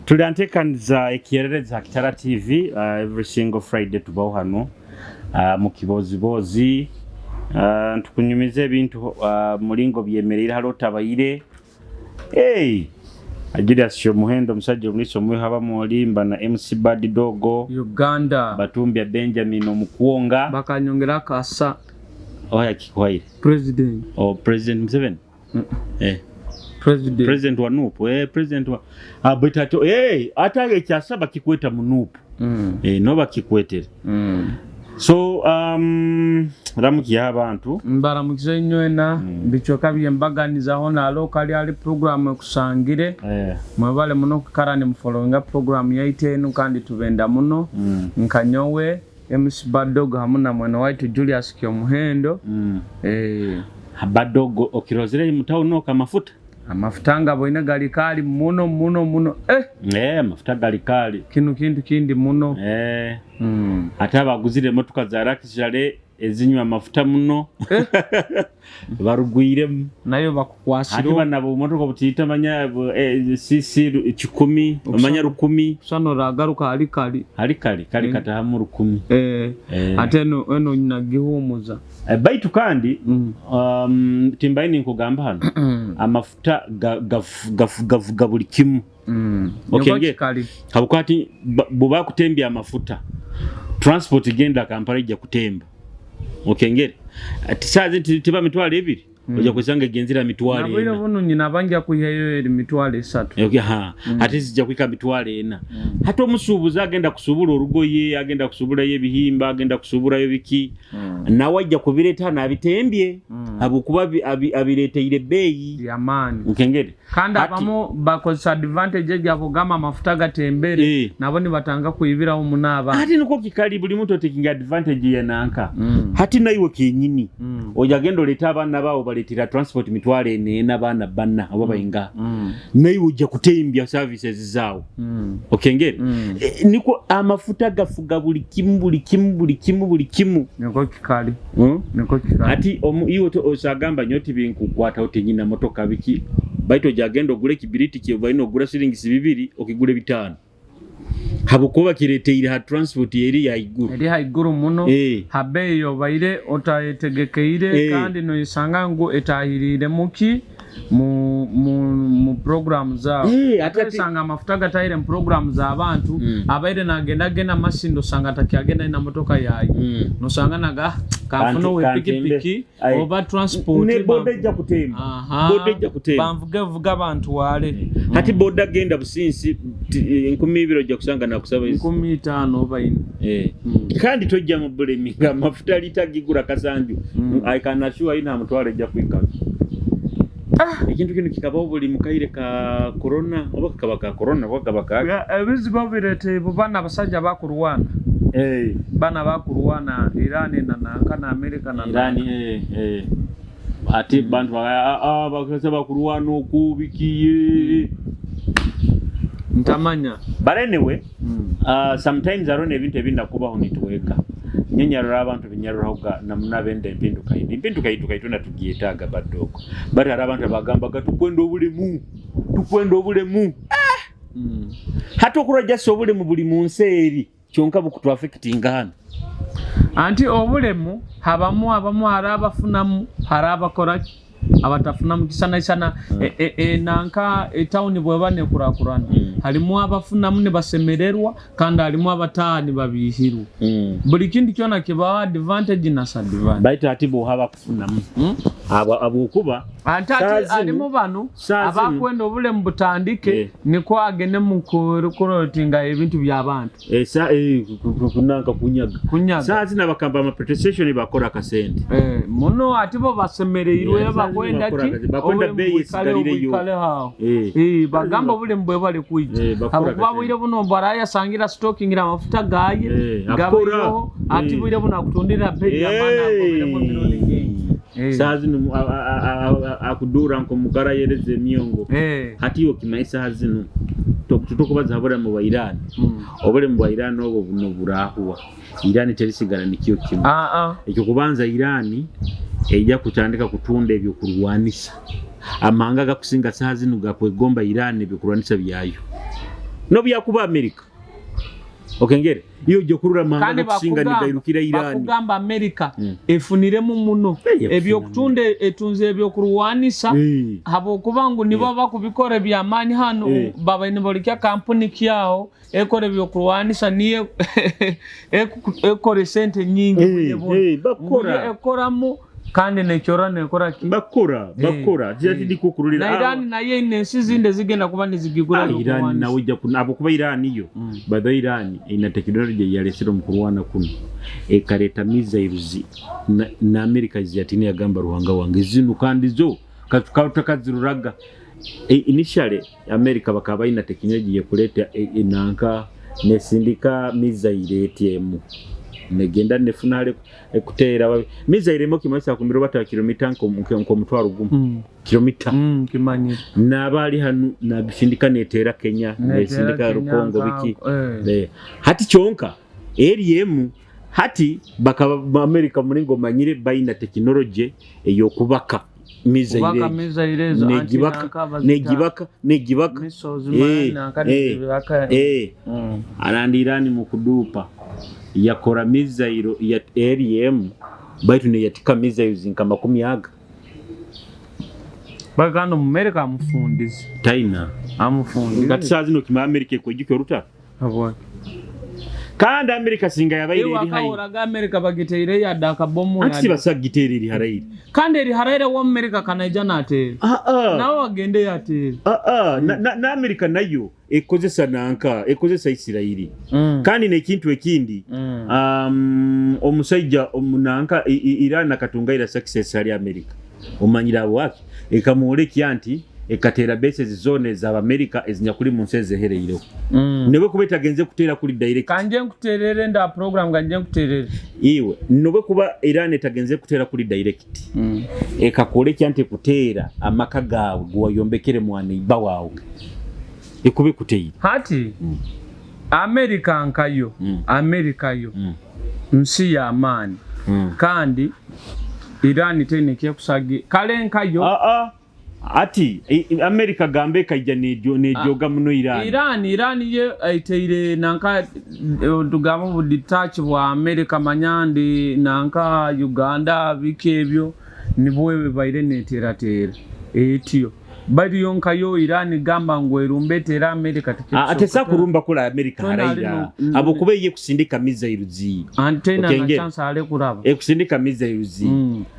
Tuli antekaniza ekyererezi ha Kitara TV. Every single Friday tubaho hano mu kibozibozi, ntukunyumiza ebintu mulingo byemereire hali otabaire. Hey! Julius Kyomuhendo, omusajja omuliisa omuwiha bamwoli, mba na MC Bad Dogo. Uganda. Batumbya Benjamin Omukwonga. Bakanyongera akasa. Oha yakikuhaire? President. Oh, President Museveni? Eh. President. President wa NUP. Eh, president wa, ah, but ate ate ekyasa bakikweta mu NUP. Eh, no bakikwetere. So ramukiya abantu. Mbaramukize nywena bicweka byembaganizaho nalo kali ali program ekusangire. Mwebale muno kukara ni mufollowinga program yaitu enu, kandi tubenda muno. Nkanyowe MC Badog hamu na mwene waitu Julius Kyomuhendo. Badogo, okirozere mu town oka amafuta? Amafuta nga boine gali kali muno muno muno. Amafuta gali kali. Kinu kintu kindi muno. Ate abaguzire emotoka za luxury ezinywa amafuta muno. Barugwiremu. Nayo bakukwasira. Ate bana bo motoka butiyita manya, sisi 10, manya 10. Sano ragaruka hali kali. Hali kali, kali katahamu 10. Ate eno nyina gihumuza. Baitu kandi, timbaini nkugamba hano, amafuta gavuga buli kimu. Okay, kali. Habukati buba kutembya amafuta. Transport genda Kampala ijja kutemba. Okengere. Ati saa tiba mitwalo 2. Ojja kusanga genzira mitwalo 4. Nabwire buno nyina banja kuyeyo eri mitwalo 3. Okay, ha. Ate zijja kwika mitwalo 4. Hata omusuubuzi agenda kusubula orugoye, agenda kusubulayo ebihimba, agenda kusubulayo biki. Nawe ajja kubireeta n'abitembye. Habwokuba abireeteire ebbeeyi. Yamaani. Okengere. Kandi abamu bakozesa advantage ejja kugamba amafuta gatembere, nabo nibatanga kuibiraho munaaba. Ati niko kikali buli muntu taking advantage ya nanka. Hati naiwe kenyini. Oja genda oleta abaana bawo baletera transport mitwalo 4 abaana 4 oba bainga. Naiwe ojja kutembya services zaawo. Okengere. Niko amafuta gafuga buli kimu, buli kimu, buli kimu, buli kimu. Niko kikali. Niko kikali. Ati iwe osagamba nyo tibinkukwata otinyina motoka biki. Baito ojagenda ogule kibiriti kye balina ogula siringi 2 okigule 5. Habukuba kireteire ha transport eri ya iguru. Eri ha iguru muno. Habeyo baire otayetegekeire kandi noisanga ngu etahirire muki mu program zao. Ate sanga amafuta gatahire mu program za abantu, abaire nagenda genda masindo sanga atakyagenda ina motoka yayi. Nosanga naga kanfuno we pikipiki oba transport ne boda ejja kutemba. Boda ejja kutemba. Banvuge vuga abantu wale. Hati boda genda businsi 2000 ojja kusanga nakusaba 15 oba ine. Kandi tojja mu bulemi nga amafuta lita gigura kasanju. I can assure ina mutwale ejja kwika. Ekintu kino kikabaho buli mukaire ka corona oba kakaba ka corona oba kakaba ka ebizibu birete bana abasajja bakurwana. Bana bakurwana Iran na nanka na America na Iran. Ate bantu bakasa bakurwana okubikiye. Ntamanya. But anyway, sometimes arone ebintu ebinda kubaho nitweka. Nyenyarura abantu binyarurahoga namuna bende empinduka indi. Empinduka yitu kaituna tugietaaga badogo. But hari abantu abagamba tukwenda obulemu. Tukwenda obulemu. Hata okurajja so obulemu buli mu nsi eri kyonka bukutu affectinga hano. Anti obulemu habamu abamu hari abafunamu hari abakora abatafuna mukisana isana. Nanka etawuni bweba nekurakurana. Harimu abafunamu nibasemererwa kandi harimu abataha nibabihirwa. Buli kintu kyona kibawa advantage na disadvantage. Baitu ati bo haba kufunamu. Abukuba anti ati harimu bano abakwenda obulemu butandike niko agende mu kurotinga ebintu by'abantu. Kunanka kunyaga. Kunyaga. Saa zina bakamba ama protestation bakora kasente. Muno ati bo basemereirwe bakwenda ki? Bakwenda bei isigalire yo. Bagamba obulemu bwe bali kuija. Abukuba bwire buno baraya sangira stocking amafuta gaye. Gabayo ati bwire buno akutundira bei y'amana agobere mu mirundi nyingi. Saa zino akudura nko mukara yereze emyongo. Hati yo kimaisa hazino tutokubaza habura mu Iran. Obule mu Iran obo buno burahuwa. Iran terisigala nikiyo kimu. Ekyo kubanza Iran ejja kutandika kutunda ebyo kurwanisa. Amahanga gakusinga saa zino gakwegomba Iran ebyo kurwanisa byayo. Nobu yakuba Amerika okengere iyo ojja kurora amahanga Kandi gakusinga bakugamba, nigairukira Irani. Bakugamba Amerika efuniremu muno ebyokutunda, etunze ebyokurwanisa, habwokuba ngu nibo bakubikora ebyamaani hanu. Baba nibolekya kampuni kyaho ekora ebyokurwanisa, niyo ekora esente nyingi. Bakora. Ekoramu kandi nekyora nekora ki? Bakora, bakora. Ndiko kurorera. Na Irani nayo eine ensi zindi ezigenda kuba nizigigura. Ah, Irani nawe ijja ahabwokuba Irani yo, by the way, Irani ina tekinology yalesire omu kurwana kuno, ekareta missiles na America ziyatine yagamba, "Ruhanga wange, zinu kandi zo tutakaziruraga." Initially America bakaba balina tekinology yekuleta nanka nesindika missile eti emu negenda nefuna hale ekuteera missile emu kimanyisa kumbira bata kilomita nk'omutwaro 1. Kilomita. Kimanyire. Naaba ali hanu nagisindika neteera Kenya, Neteera nesindika Kenya, Rukongo biki. Hati kyonka eri emu hati bakaba America mulingo omanyire balina tekinology ey'okubaka missile. Kubaka missile ezo anti negibaka nanka bazita negibaka negibaka. Missiles nanka nizibaka. Arandi Irani mu kuduupa yakora missile ya eri emu, baitu neyatika missiles nka 20 aga. Baganda omu America amufundize. Taina. Amufundize. Kati saa zino kima America ekwejuka orutaro. Habwaki? Kandi America singa yabaire Iwe eri hai akahoraga America bagiteire yadde akabomu. Anti sibasagiteera eri haraire. Kandi eri haraire, wo America kanaija nateera. Ah, ah. Nawe wagende yateera. Ah, ah, na America nayo ekozesa nanka ekozesa Isirairi. Kandi nekintu ekindi, omusajja omunanka Iran akatungaira success hali America, omanyire abwaki ekamwolekya nti ekateera bases zona ez'Abamerika ezinyakuli mu nsi ezehereireho, nibwe kuba etagenze kuteera kuli direct. Kanje nkuterere nda program, kanje nkuterere. Iwe nobwe kuba Iran etagenze kuteera kuli direct, ekakwolekya nti kuteera amaka gaawe guwayombekere mwana iba waawe ekube kuteire. Hati Amerika nkayo, Amerika yo nsi y'amaani, kandi Iran teine kyekusagi kale nkayo. Ah, ah. Ati America gamba ekaija nejoga muno Iran. Iran ye aiteire nanka tugamba obudetach bwa America, manyandi nanka Uganda biki ebyo nibwo bibaire neterateera etyo bariyo nkayo. Iran gamba ngu erumba eteera America. Ah, ate sa kurumba kula America Tona haraira abo kuba iye kusindika missiles. Antena na Okengera. chance ale kuraba. Ekusindika missiles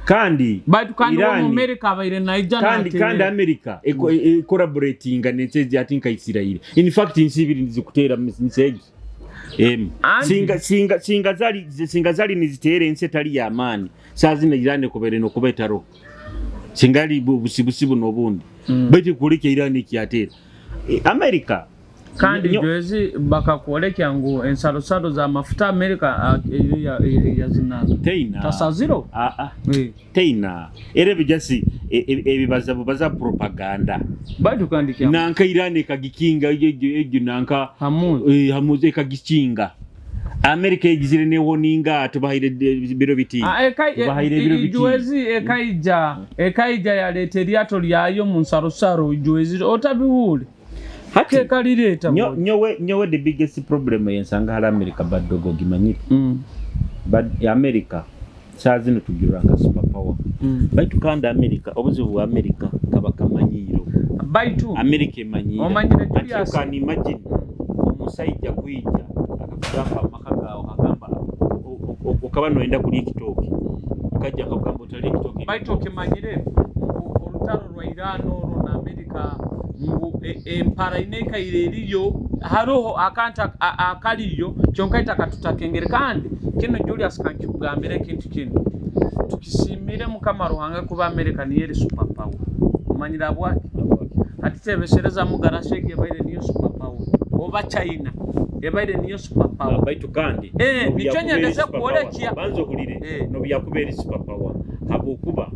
kandi Baitu kandi Iran- wo mu America abaire naija kandi kandi America collaboratinga nensi ati nka Israel. In fact nsi ibiri nizikuteera nsegi em Anti- Singa zali niziteera ensi etali y'amaani, saa zino Iran ekobere nokuba etaro singa ali busibusi buno obundi, baitu kuleka Iran ekyateera America. Kandi joezi bakakwolekya ngu ensalosalo za mafuta America yazinaga. Teina. Tasaziro. Ah, ah. Teina, era ebijasi ebibaza bubaza propaganda. Baitu kandi kya Nanka Iran ekagikinga egyo nanka hamu. Hamuze ekagikinga. America egizire newoninga tubahaire biro biti. Ah, Tubahaire ebiro biti. Ijuezi ekaija yaleeta eryato lyayo mu nsalosalo, ijuezi otabiwule. Hati kekalireeta. Nyowe the biggest problem yensanga hali America badogo gimanyire. But America saa zino tugirwa nka super power, baitu kandi America, obuzibu bwa America kaba kamanyiiro. Baitu America emanyiira. Omanyire, Ati Julius. you can imagine omusajja kwija akakugamba amaka gaawe akagamba okaba noyenda kulya ekitooke, okajja akakugamba otalya ekitooke. Baitu okimanyire ngu orutaro rwa Iran orwo na Amerika ngu empara ine ekaire eriyo, hariho akantu akariyo kyonka itaka tutakengere. Kandi kinu Julius kankikugambira ekintu kinu, tukisimire Mukama Ruhanga kuba Amerika niyo eri super power. Omanyire abwaki? Hati tebeserezamu garasha egi ebaire niyo super power, oba China ebaire niyo super power. Baitu kandi nobu Nikyo yakuba eri nyendeze super kwolekya. power, banza ohulire. Nobu yakuba eri super power, habwokuba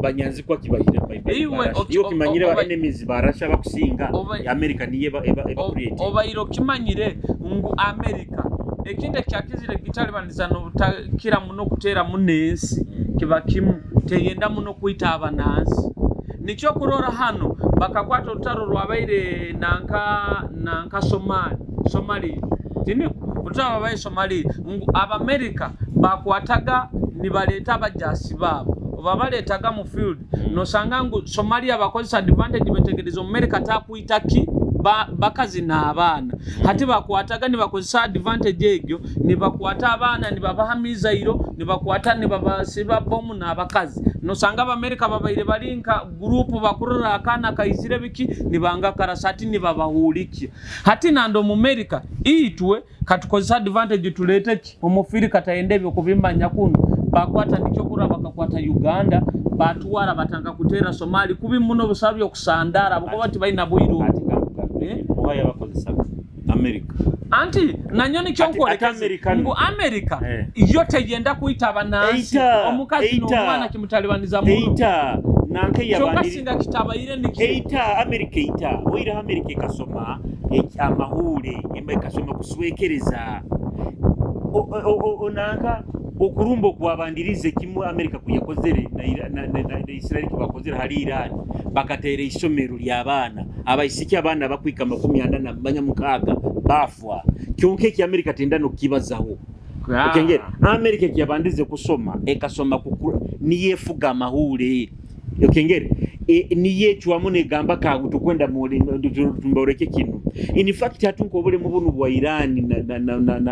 banyanzikwa kibahire. Iwe, Iyo kimanyire ba enemies ba Russia bakusinga. America niyo eba create. Obaire okimanyire ngu Amerika ekindi ekyakizire gitalibaniza nobutakira muno kuteera muno ensi kiba kimu, teyenda muno kwita abanansi. Nikyo kurora hano bakakwata orutaro rwabaire nanka Somali, tiniko orutaro rwabaire Somali, ngu Abamerika bakwataga nibaleta abajasi babo, oba baletaga mu field, nosanga ngu Somalia bakozesa advantage, betegereza Omumerika takwita ki bakazi n'abaana. Hati bakwataga nibakozesa advantage egyo, nibakwata abaana nibabaha missile, nibakwata nibabasiba bomu n'abakazi. Nosanga Abamerika babaire bari nka group, bakurora akaana kaizire biki, nibanga karasa, hati nibabahulikya. Hati nandi Omumerika itwe katukozesa advantage, tulete ki omufiri katayenda ebyo kubimanya kuno, bakwata nikyo kurora bakakwata Uganda, batwara batanga kutera Somali kubi muno, busaba byokusandara abakuba tibalina bwiru. Ati oha yabakozesaga America? Anti nanyo nikyo Ati nkwolekeza America ngu America Eh. yo teyenda kwita abanansi, Eita, omukazi eita. n'omwana kimutalibaniza muno. Eita nanka Kyonka yabandiri singa kitabaire nikyo. Eita America, eita oiraho America ekasoma amahuule, ekasoma kuswekereza nanka okurumba okwabandirize kimu America kuyakozere na Israel kibakozere hali Iran, bakatera isomero ly'abaana abaisiki, abaana bakwika 46 bafwa. Kyonka eki America tenda nokukibazaho. Okengera America ekiyabandize kusoma, ekasoma niyefuga amahuule. Okengere niyecwamu negamba kagu tukwenda tumboreke kino. In fact, hatunka obulemu bunu bwa Iran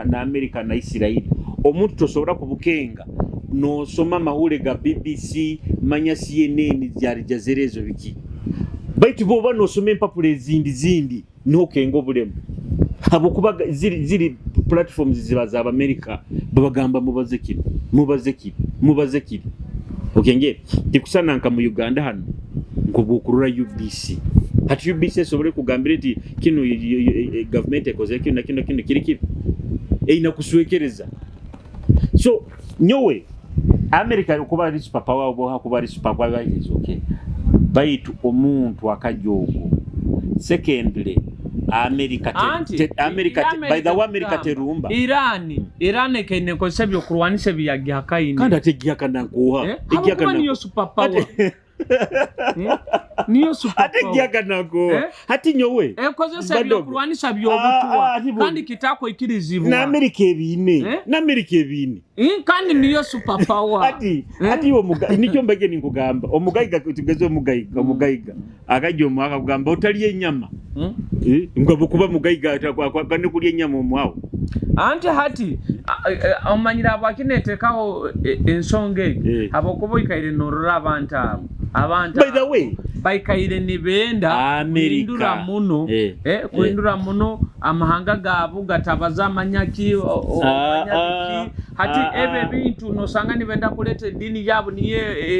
na America na Israel, omuntu tosobora kubukenga nosoma amahule ga BBC, manya CNN, Al Jazeera, ezo biki, baitu boba nosoma empapula ezindi zindi nokenga obulemu, habwokuba ziri platforms ziba za Amerika, babagamba mubaze kino, mubaze kino, mubaze kino. Okengere tikusana nka mu Uganda hano nkobwokurora UBC. Hati UBC esobole kugambira eti kino gavumenti ekoze kino na kino, kino kiri kibi, eina kuswekereza. So nyowe America okuba ari super power oba kuba ari super power is okay, baitu omuntu akajya ogwo, secondly America Anti, America by the way, America terumba. Iran ekaine ekozesa ebyokurwanisa ebiyagihakaine. Kandi ate egihakana nkuha? Eh? Habwokuba niyo super power. Eh? Niyo super Ate power. egihakana nkuha? Eh? Hati nyowe Ekozesa Badogo. ebyokurwanisa Ah, byobutwa ah, ati kandi kitakweikirizibwa. N'Amerika ebiine. Eh? N'Amerika ebiine. Eh, kandi niyo super power. Ati Eh? ati nikyo mbage ninkugamba, omugayiga, tugeze omugayiga, omugayiga akajja omwaka kugamba otalya ennyama. Eh, nga bwekuba mugayiga kandi kulya ennyama omwawo. Anti hati omanyire habwaki neteekaho ensonga egi? Eh. Habwokuba oikaire norora abantu abo, abantu By the abo way, baikaire nibenda America. kuhindura muno, kuhindura muno amahanga gaabo gatabaza amanyaki omanya biki. Hati ebyo ebintu nosanga nibenda kuleta eddiini yaabo niyo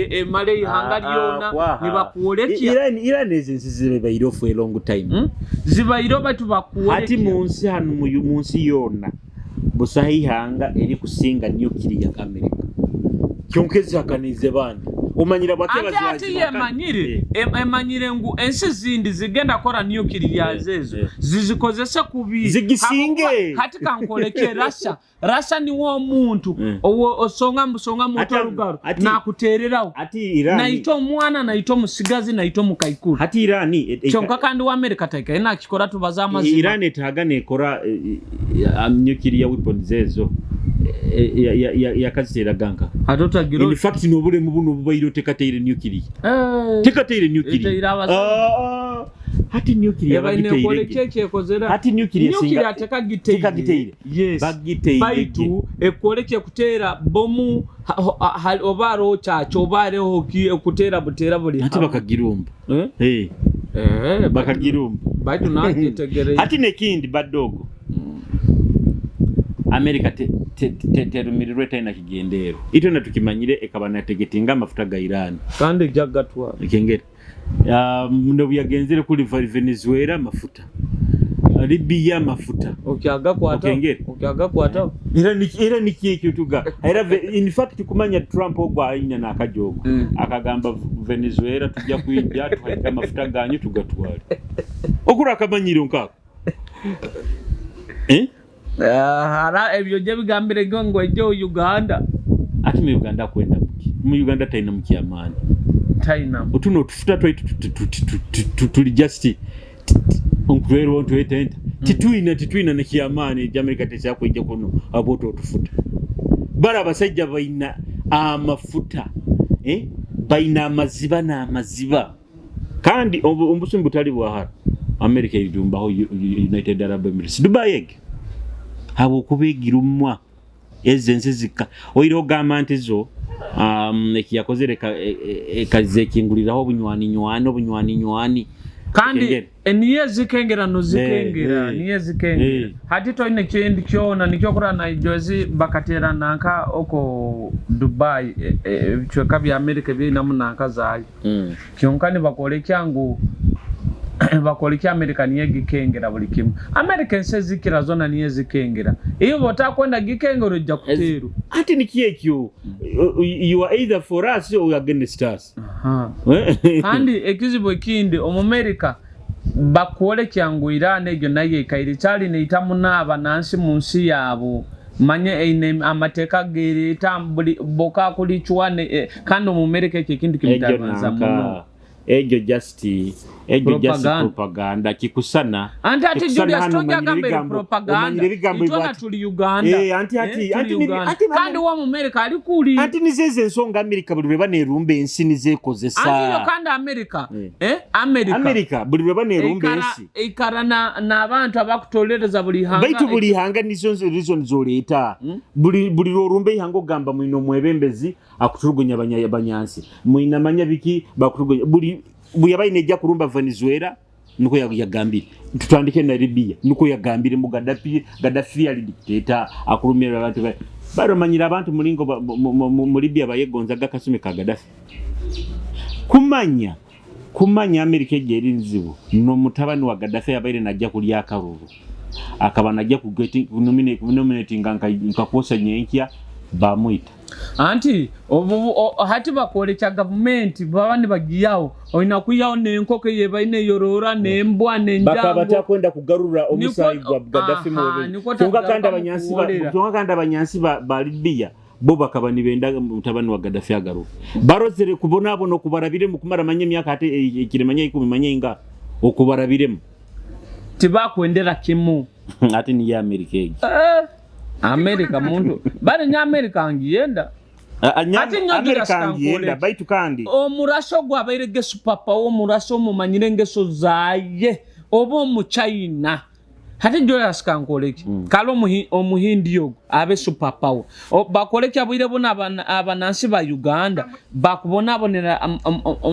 emale ihanga lyona nibakwolekya. Iran ezo ensi zibaire for a long time. Zibaire baitu Hati bakwolekya. mu nsi hano, mu nsi yonna busaho ihanga erikusinga nuclear America, kyonka ezihakaniize bandi omanyira bwaki? Ate ati yemanyire emanyire ngu ensi zindi zigenda kora nuclear ezo zizikozese kubi. Zigisinge. Habwokuba hati kankoleke Russia niwo omuntu owo osonga musonga Ati- moto rugaro nakutereraho. Ati Iran Naita omwana, naita omusigazi, naita omukaikuru. Hati Iran Kyonka kandi wa Amerika taikaire nakikora, tubaza amazima. Iran etaga nekora nuclear weapons ezo yakaziteraga nka Ate otagira in fact n'obulemu buno bubaire tekateire nuclear, tekateire nuclear. Eteire abazungu. Ah, ah. Hati nuclear Ebaine bagiteire ekoleki ekyekozera. Hati nuclear Nuclear tekagiteire. Tekagiteire. Yes. Bagiteire. Baitu ekoleki ekutera bomu oba hariho kyakyo oba hariho ki ekutera butera buli Hati hamwe. bakagirumba. Eh? Eh, Eh, bakagirumba. Baitu nakyetegereye. Hati nekindi badogo, America terumirirwe talina kigendeero, itwena tukimanyire ekaba nategetinga amafuta ga Iran. Kandi ejja gatwara. Ekengere nobu yagenzere kuli Venezuela amafuta, Libya amafuta. Okyagakwata. Okengere. Okyagakwata. Era niki ekyo tuga era in fact kumanya Trump ogwo ayina n'akajogo akagamba Venezuela tujja kwijja tuhayike amafuta ganyu tugatwale, okura akamanyiro nkako, eh? Hara ebyo gye bigambire ngo ejjo Uganda. Ati mu Uganda akwenda muki? Mu Uganda talina mukyamaani. Tainamu. Otuno otufuta twaitu tuli just nkurerwa ntwetenta. Titwina nekyamaani Amerika tekyakwijja kuno abwoto otufuta. Bali abasajja baina amafuta, baina amaziba n'amaziba. Kandi obusungu butali bwahara. Amerika erijumbaho United Arab Emirates. Dubai ege. Habwokuba egirumwa ezo ensi zika. Oire ogamba nti zo ekiyakozere ekazekinguliraho obunywani nywani obunywani nywani. Kandi niye zikengera no zikengera niye zikengera. Hati toine kindi kyona nikyo kura na ijozi bakatera nanka oko Dubai ebicweka bya Amerika byinamu nanka zayo. Kyonka nibakora ekyangu bakora ekya Amerika niye gikengera buli kimu. Amerika ensi zikira zona niye zikengera. Iyo botakwenda gikengera ojja kuteeru. Ati niki ekyo? You are either for us or against us. Kandi ekizibu ekindi omu Amerika bakore kyangu Iran egyo naye ekaire kyali neitamu n'abanansi mu nsi yaabo. Manye eine amateeka gereeta buli boka kulicwa kandi omu Amerika ekyo ekintu kimutabanza muno. Egyo just propaganda kikusana. Anti ati Julius tojja gamba propaganda. Itwana tuli Uganda. Anti ati kandi wa mu Amerika ali kuli. Anti nizeze ensonga Amerika buli lwe banerumba ensi nizeekozesa. Anti yo kandi Amerika. Amerika. Amerika buli lwe banerumba ensi. Ikara n'abantu abakutolereza buli hanga. Baitu buli hanga nizo reason zoleeta. Buli lworumba ihanga ogamba mwino omwebembezi akuturugunya banyansi. Mwina manya biki bakuturugunya. Buli yabaine ejja kurumba Venezuela nuko yagambire. Tutandike na Libya nuko yagambire mu Gaddafi. Gaddafi yali dictator akurumira abantu. Baromanyira abantu mulingo mu Libya bayegonzaga kasumi ka Gaddafi. Kumanya Amerika eri nzibu no mutabani wa Gaddafi yabaire najja kulya akaruru. Akaba najja ku nominating nka kuosa nyenkya bamwita. Anti hati bakolecha government baba nibagiyaho oyina kuyaho n'enkoko yebaine yorora n'embwa n'enjango bakaba batakwenda kugarura omusayi gwa Gaddafi mu kyonka kandi abanyansi ba Libya bo bakaba nibenda mutabani wa Gaddafi agaruka barozere kubonabona okubarabiremu kumara manye emyaka ate ekiremanya 10 manye inga okubarabiremu tibakwendera kimu ate ni ya Amerika egi. Amerika muntu bali nya Amerika ngiyenda. Amerika ngiyenda baitu kandi omuraso gwabaire gesu papa omuraso omumanyire ngeso zaye oba omu China. Hati Julius kankoleki kale omuhindi ogo abe super power bakoleki abwire bona abanansi ba Uganda bakubonabonera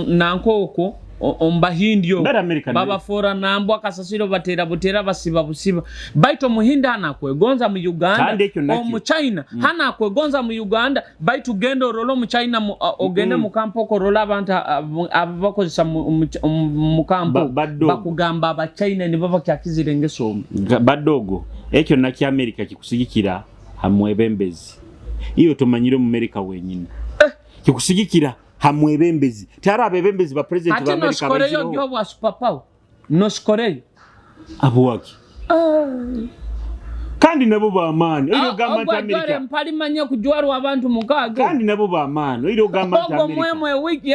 nanko okwo ombahindi ogo babafora nambwa kasasiro batera butera basiba busiba baitu omuhindi hana kwegonza mu Uganda omu China hana kwegonza mu Uganda baitu genda orolo mu China ogende mu kampo korola abantu abakozesa mu kampo bakugamba aba China nibo bakyakizire ngeso badogo ekyo nakyo Amerika kikusigikira hamwebembezi iyo tumanyire mu Amerika wenyine kikusigikira hamwebembezi tara abebembezi ba president ba Amerika baiziro ati no super power no sikoreyo abuwaki kandi nabo bamaani oyo gamba nti Amerika mpali manye kujwarwa abantu mukaga kandi nabo bamaani oyo gamba nti Amerika mwemwe wiki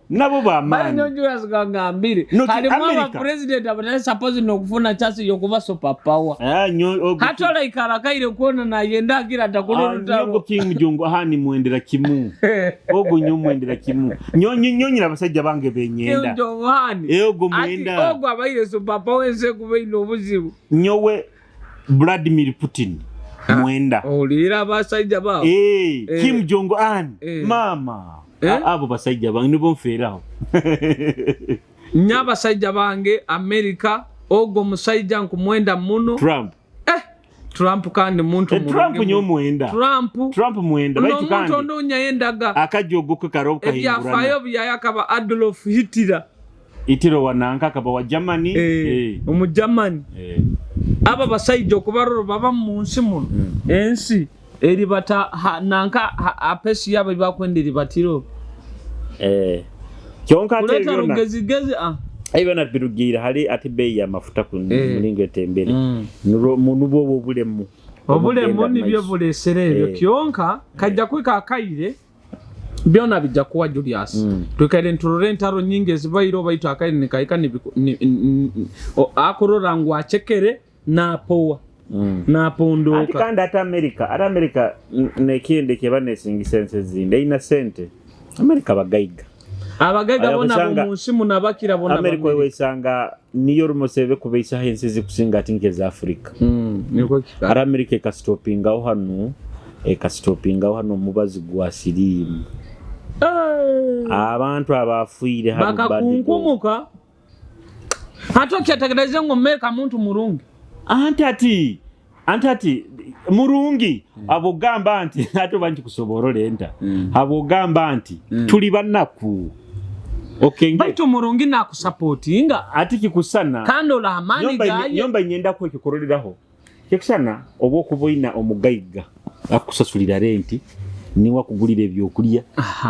nabo bamaani bali nyo gangambire hali mwa president abana suppose no kufuna chance yokuba super power hatola ikara kaire kuona na yenda kira takuloro taro King Jong hani muendera kimu ogo nyo muendera kimu nyonyi abasajja bange benyenda King Jong hani ogo muenda ogo abaire super power ense kubeino obuzibu nyowe Vladimir Putin mwenda olira abasajja bawo Kim Jong Un mama abo basajja bange nibo nfeeraho nya abasajja bange Amerika ogo musajja nkumwenda muno Trump Trump kandi muntu Trump nyo mwenda Trump mwenda baitu kandi omuntu ondonya yendaga akajogo karo kahingurana ebyafayo byayakaba Adolf Hitler Itiro wananka akaba wa Germany omu Germany aba basajja okubarora baba mu nsi muno ensi eribata nanka apesi yabo bakwenda eribatiro kyonka ate byona rugezigezi ebyo birugira hali ati bei ya mafuta ku mulingo etembere nubwo obulemu obulemu nibyo bulesere ebyo kyonka kajja kwika akaire Byona bijja kuwa Julius. Twikaire niturora entaro nyingi ezibaireho, baitu akaire nikahika akurora ngu acekere napowa Anti napondooka. Kandi ate America, ate America nekindi ekyeba nesingisa ensi ezindi, eyina sente. America bagaiga. Abagaiga Aya bona kusanga- abomunsi muno abakira bona America B'Amerika. wesanga niyo rumosebe kubeisaho ensi ezikusinga ati nkeza Africa. Niko kika. Ari America ekastopingaho hanu, ekastopingaho hanu omubazi gwa siriimu. Abantu abafiire hanu badigo. Bakakunkumuka hati okyetegereze ngu Amerika muntu murungi. Anti ati murungi abogamba nti ate oba nkikusoborora enta abogamba nti tuli banaku okenge. Baitu murungi nakusapotinga Ati kikusana kandi olaha amaani gaye. Nyomba nyenda ko ekikuroreraho kikusana oba okuba oyina omugaiga akusasulira renti, niwe akugulira ebyokulya.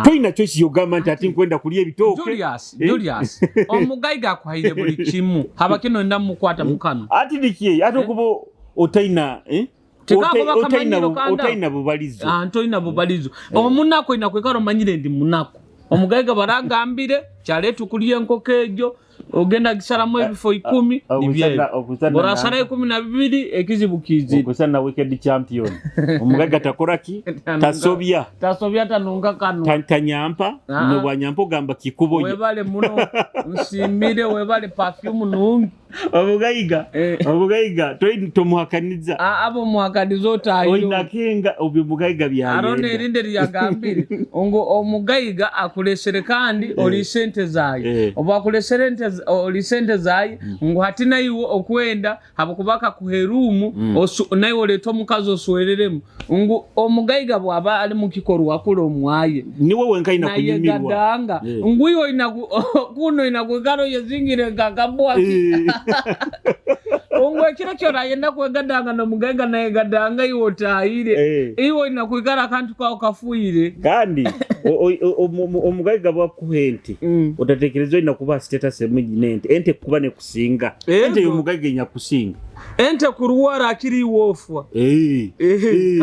Toyina choice yogamba nti ati nkwenda kulya ebitooke. Julius. Eh? Julius, omugaiga akuhaire buli kimu, haba kino enda mukwata mukano. Ati niki ate okuba otaina, eh? Tekakuba kamanyiro kanda. Otaina bubalizo. Ah, ntoina bubalizo. Omunaku ina kwekara omanyire ndi munaku. Omugaiga baragambire kyaleeta okulya enkoko egyo, ogenda gisaramu ebifo 10. Okusana- okusana Orasara 12, ekizibu kizire. Okusana wicked champion, omugaiga takora ki? Tasobya. Tasobya, tanunga kano. Tanyampa. Ah. Nobwanyampa ogamba kikuboye. Webale muno, nsimire, webale perfume nungi. Omugaiga omugaiga tomuhakaniza. Abo muhakaniza otahire. Oinakenga obyo mugaiga Arona byayenda. Erinde lyagambire ngu omugaiga akulesere kandi oli sente zaye. Oba akulesere oli sente zaye, ngu hati naiwe okwenda habwokuba akakuha eruumu, naiwe oleeta omukazi oswereremu, ngu omugaiga bwaba ali mukikorwa akula omwaye. Niwe wenka ina kunyumirwa. Nayegadanga. Ngu iwe kuno oina kwikara oyezingire nkakabwaki. Ngu ekiro kyorayenda kwegadanga nomugaiga nayegadanga, iwe otahire. Iwe oina kwikara akantu kawe kafuire. Kandi omugaiga bwakuha ente, otatekereza olina kuba status emu nente. Ente kuba nekusinga. Ente yomugaiga enyakusinga. Ente kurwara akiri iwe ofwa.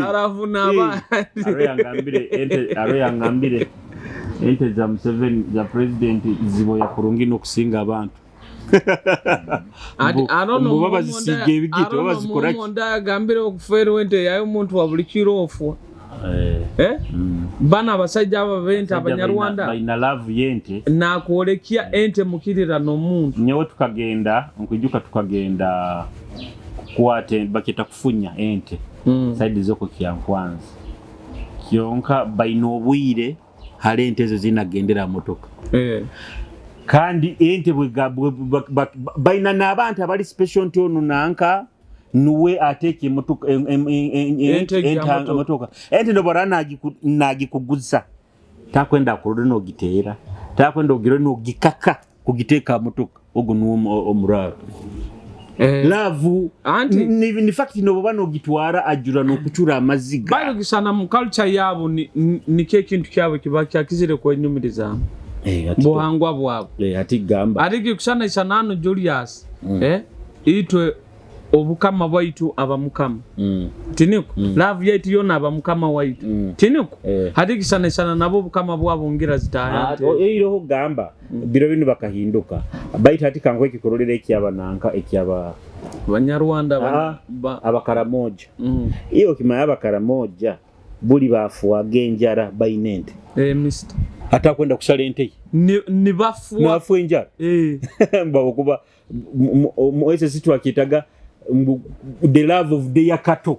Aravuna abandi. Aro yangambire ente, aro yangambire ente za Museveni, za president, ziboya kurungi n'okusinga abantu. Mbu baba bazisiiga ebigito, baba bazikora ki? Omuntu yagambire okuferwa ente yayo, omuntu wa buli kiro ofwa. Eh? Bana abasajja aba bente abanyarwanda. Baina love yente. Nakwolekya ente mukirira n'omuntu. Nyewe tukagenda, nkwijuka tukagenda kukwata, bakita kufunya ente side zoko Kyankwanzi. Kyonka baina obwire hali ente ezo zinagendera motoka. Kandi ente baina n'abantu abali special nti ono nanka nuwe ateeka emotoka Ente ejja motoka. Emotoka ente nobara nagikuguza, takwenda akurore nogiteera, takwenda ogire nogikaka kugiteeka motoka. Ogwo nuwo omuraro. Love. Anti ni fact, noboba nogitwara ajura nokucura amaziga. Balugisana mu culture yabo, nikyo ekintu kyabo kiba kyakizire kwenyumirizaamu. Buhangwa bwabo. Ati gamba. Ariko kusana isanano Julius, itwe obukama bwaitu aba mukama. Tiniko love yaitu yona aba mukama waitu. Tiniko hati kisana isana nabo obukama bwabo ngira zitaya. Eiroho gamba biro bino bakahinduka, baitu hati kankuhe ekikurorera ekyaba nanka ekyaba Banyarwanda Abakaramoja. Iyo kimanya Abakaramoja buli bafuaga enjara baina ente. Mister. Atakwenda kusala ente ye. Ni bafua. Nafu enjara. Mbawo kuba ese twakitaga mbu the love of their cattle.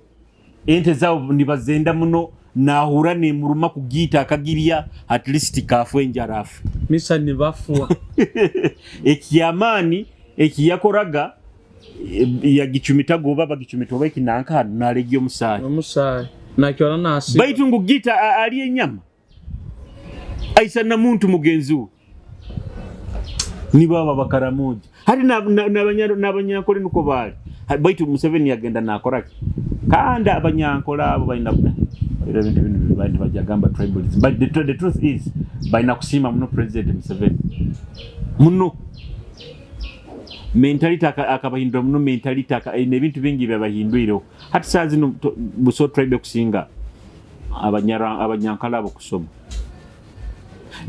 Ente zabo nibazenda muno, nahura nemuruma kugita akagirya, at least kafu enjara afu. Misa ni bafua. Ekyamaani ekiyakoraga, yagicumitaga oba bagicumita oba ekinanka hano nalegya omusaayi. Omusaayi nakyora nasi. Baitu ngu gita ali enyama aisa na muntu mugenzi we. Nibo aba Bakaramoja hari n'Abanyankole nuko baali. Baitu Museveni yagenda nakoraki? Kandi Abanyankole abo balina era ebintu bino bandi bajagamba tribalism, but the truth is balina kusiima muno President Museveni muno mentality akabahindura muno mentality ebintu bingi byabahindwireho. Hati saa zino buso tribe kusinga Abanyankole abo kusoma.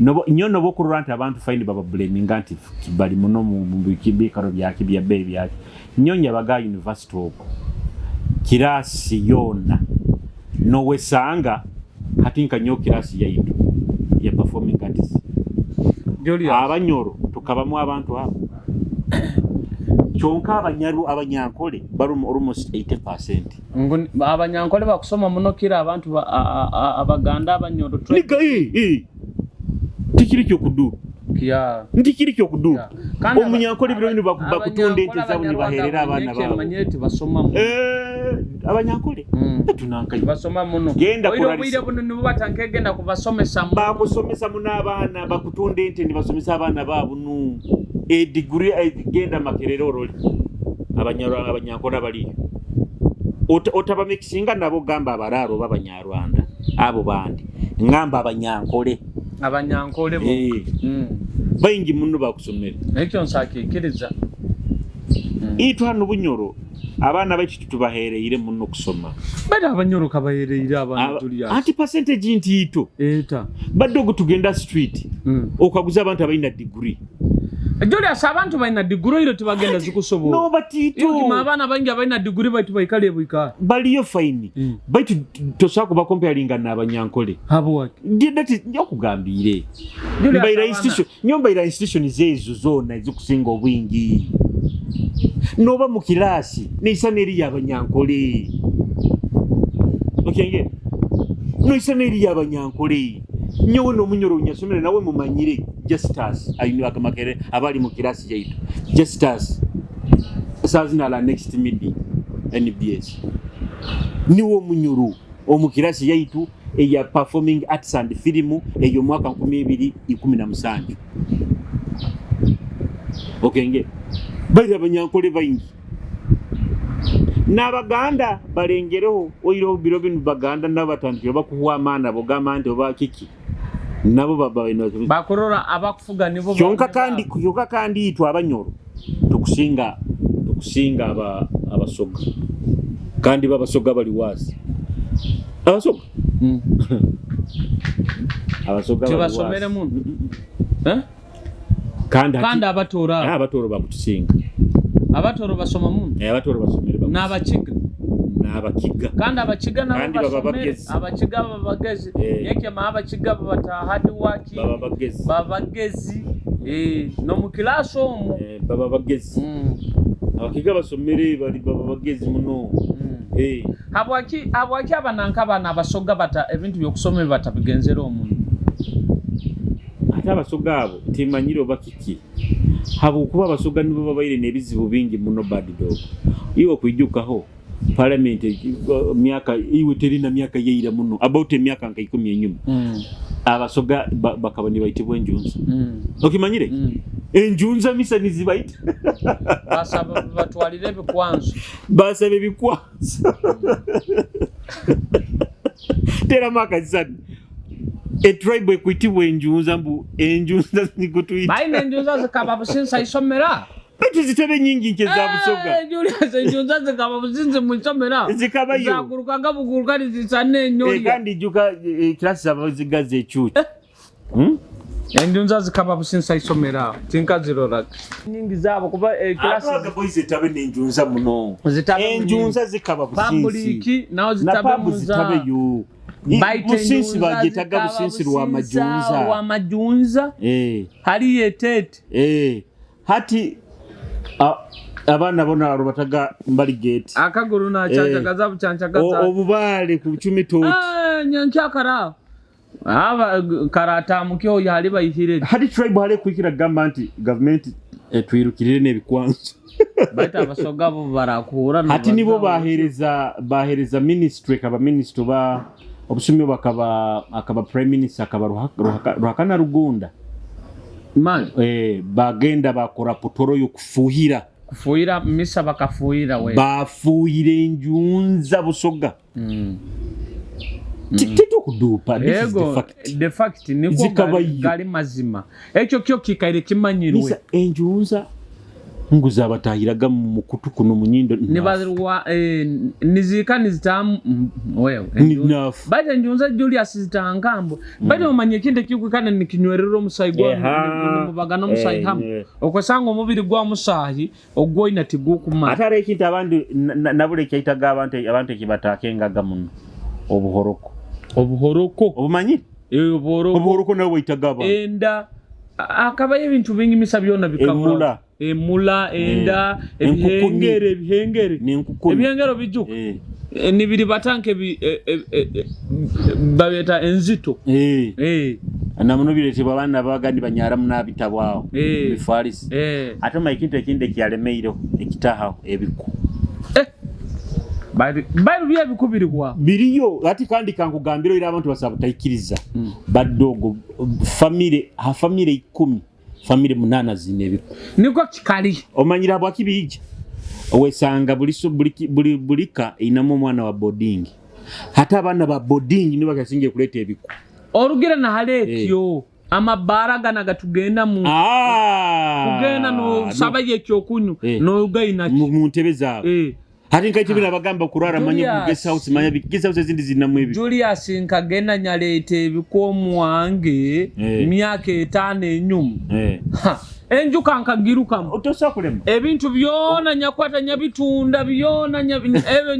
Nyo noba okurora nti abantu fine babablaminga nti bali muno mu biikaro byaki bya bbeeyi byaki. Nyo nyabaga university okwo kirasi yoona nowesanga hati nka nyo kirasi yaitu ya performing arts. Julius. Abanyoro tukabamu abantu abo kyonka abanyaru abanyankole bari almost 80%. Ngu abanyankole bakusoma muno kira abantu abaganda abanyoro. Nika tikiri kyokuduupa. Ntikiri kyokuduupa. Kandi Omunyankole biro binu bakutunda ente zaabo nibaherera abaana baabo. Manyire tibasoma muno. Abanyankole tunankayo. Tibasoma muno. Genda Oire kuralisa. obwire buno nibo batankegenda kubasomesa muno. Bakusomesa muno abaana, bakutunda ente nibasomesa abaana baabo nu. Ediguri genda Makerere orole. Abanyankole abaliyo. Otabamikisinga nabo gamba abaraaro oba abanyarwanda abo bandi. Ngamba abanyankole. Abanyankole bo. Baingi muno bakusomera. Ekyo nsakikiriza. Itwe hano Bunyoro abaana baitu tutubahereire muno kusoma. Bali abanyoro kabahereire abaana Julius. Anti percentage nti ito. Eta. Badde ogu tugenda street. Okaguza abantu abalina degree. Julius abantu balina degree iro tibagenda zikusobola. No batito. Iyo abaana bangi abalina degree baitu baikale bwikale. Baliyo fine. Baitu tosobola kuba comparinga n'abanyankole. Habwaki? That nyokugambiire. Mbaira institution, nyo mbaira institution zezo zona ezikusinga obwingi. Noba mu kilasi neisa neri y'abanyankole. Okenge. Noisa neri y'abanyankole. Nyowe n'omunyoro nyasomera nawe mumanyire Justus ayinu akamakere abali mu kilasi yaitu. Justus sazina la next midi NBS. Niwo munyoro omu kilasi yaitu eya performing arts and film eyo mwaka 2017. Okenge. Baira abanyankole baingi. N'abaganda balengereho oiro biro binu baganda n'abatandikire bakuhwa amaana bogamba nti oba kiki. Nabo baba ino bakurora abakufuga nibo kyonka kandi kyonka kandi itwe abanyoro tukusinga abasoga kandi babasoga bali wazi abasoga abasoga tibasomere muno kandi abatora abatoro bakutusinga abatoro basoma muno abatoro basomere n'abakiga n'abakiga kandi abakiga nabo basomere abakiga babagezi yeke ma abakiga babata hard work babagezi no mu class omu baba bagezi abakiga basomere bali baba bagezi muno habwaki abananka abana abasoga bata ebintu byokusoma batabigenzera omuntu ate abasoga abo timanyire oba kiki habwokuba abasoga nibo babaire n'ebizibu bingi muno bad dog iwe kwijukaho parliament myaka iwe terina myaka yeira muno about emyaka nka 10 enyuma abasoga bakaba nibaitibwa enjunza okimanyire enjunza misa nizibaita basaba batwalire ebikwanzo basaba ebikwanzo tera maka zani e tribe ekwitibwa enjunza mbu enjunza zikutuita baine enjunza zikaba businsa isomera baitu zitebe nyingi nke za busoga Julius enjunza zikaba businzi mu isomera zikabayo zagurukaga buguruka zisane enyoli kandi juka class zabazigaze echuchi enjunza zikaba businsa isomera tinkaziroraga nyingi zabo kuba class abaga boys etabe n'enjunza muno enjunza zikaba businsi public naho zitabe muza yo businsi bagetaga businsi rwa majunza rwa majunza hari yetete hati abaana bona rubataga mbali gate akaguru na chanchagaza buchanchagaza obubale ku chumi toti nyanchakara aba karata mukyo yali bayihire hadi tribe hale kwikira gamba nti government twirukirire n'ebikwanzo baita abasoga bo barakura hati nibo bahereza ministry kaba minister ba obusumi bakaba akaba prime minister akaba Ruhakana Rugunda man bagenda bakora potoro yo kufuhira kufuhira misa bakafuhira we bafuhire enjunza busoga Titukudupa this is the fact. The fact niko gali mazima ekyo kyo kikaire kimanyirwe misa enjunza Ngu zabatahiraga mu mukutu kuno mu nyindo. Nibarwa niziika nizitamu wewe. Nafu. Baitu enjunza Julius zitankambwe. Baitu omanye ekintu ekikwikana nikinywerera omusayi gwa nimubagana omusayi hamwe. Okwesanga omubiri gwa musahi ogwoina tigukumara. Ate hariho ekintu abandi nabura ekyaitaga abantu ekibatakengaga muno, obuhoroko. Obuhoroko. Obumanyire? Obuhoroko. Obuhoroko nabwo bwaitaga abantu. Enda hakabayo ebintu bingi misa byona bikabura. Emura. Emula, enda, ebihengere, ebihengere. N'enkukuni. Ebihengere obijuka. Nibiri batanka babeta enzito. Namuno biretebwa abaana babaga nibanyara muno abitabo aho. Mifalisi. Ate omanye ekintu ekindi ekyalemeireho ekitahaho ebiku. Bairu byo ebiku biri kwa. Biriyo ati kandi kankugambira oira abantu basaba butaikiriza. Badogo family ha family 10 family 8 zine ebiku. Niko kikali. Omanyira habwaki biija? Owesanga buli bulika inamu omwana wa boarding. Hata abaana ba boarding nibo bakasingiye kuleta ebiku. Orugira na halekyo. Amabara gana gatugenda mu. Kugenda no saba yekyokunyu no gaina mu ntebe zaabo. Hati nkaite bina bagamba kurara manye ku guest house manye guest house ezindi zinamu ebi. Julius nkagenda nyalete ebikomu wange myaka 5 enyuma. Enjuka nkagirukamu. Otosa kulema. Ebintu byona nyakwata nyabitunda byona ebyo